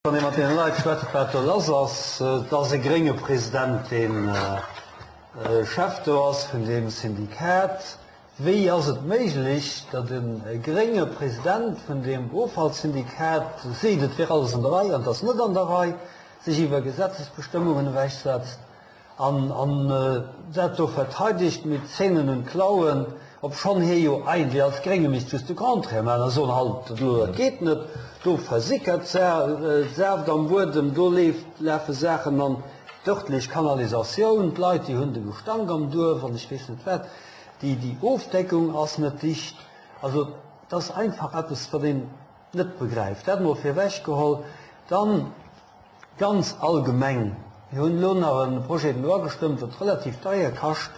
Wann ee mat deene Leit schwätzt, wat do lass ass, et ass e grénge President, deen Chef do ass vun deem Syndikat. Wéi ass et méiglech, datt e grénge President vun deem Offallsyndikat seet, et wier alles an der Rei, an et ass net an der Rei, sech iwwer Gesetzesbestëmmungen ewechsetzt? An dat do verteidegt mit Zähnen und Klauen, obschonn hie jo eigentlech als Grénge misst just de Contraire maachen a soen, Halt elo, dat geet net, do versickert d'Saaft am Buedem, do lafe Saachen an d'örtlech Kanalisatioun, d'Leit déi hunn de Gestank am Duerf an ech weess net wat, déi Ofdeckung ass net dicht. Also et ass einfach eppes, wat een net begräift. Dat emol virwech geholl. Dann. Ganz allgemeng, mir hunn elo nach e Projet de loi gestëmmt, wat relativ deier kascht,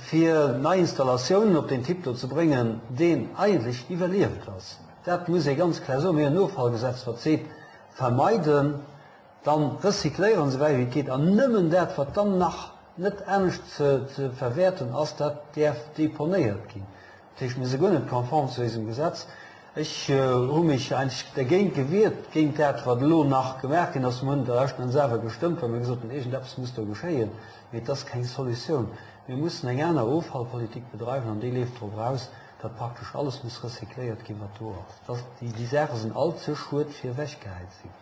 fir nei Installatiounen op deen Typ do ze bréngen, deen eigentlech iwwerlieft ass. Dat muss ee ganz kloer soen. Mir hunn en Offallgesetz, wat seet, vermeiden, dann recycléieren, esou wäit wéi et geet, an nëmmen dat, wat dann nach net anescht ze verwäerten ass, dat däerf deponéiert ginn. Dat heescht, mir si guer net konform zu éisem Gesetz. Ech hu mech eigentlech dergéint gewiert, géint dat, wat elo nach gemaach ginn ass. Mir hunn et leschten Enns awer gestëmmt, well mir gesot hunn, iergendeppes muss do geschéien. Mee et ass keng Solutioun. Mir mussen eng aner Offallpolitik bedreiwen an déi leeft drop eraus, datt praktesch alles muss recycléiert ginn, wat do ass. Déi Saache sinn all ze schued, fir ewechgehäit ze ginn.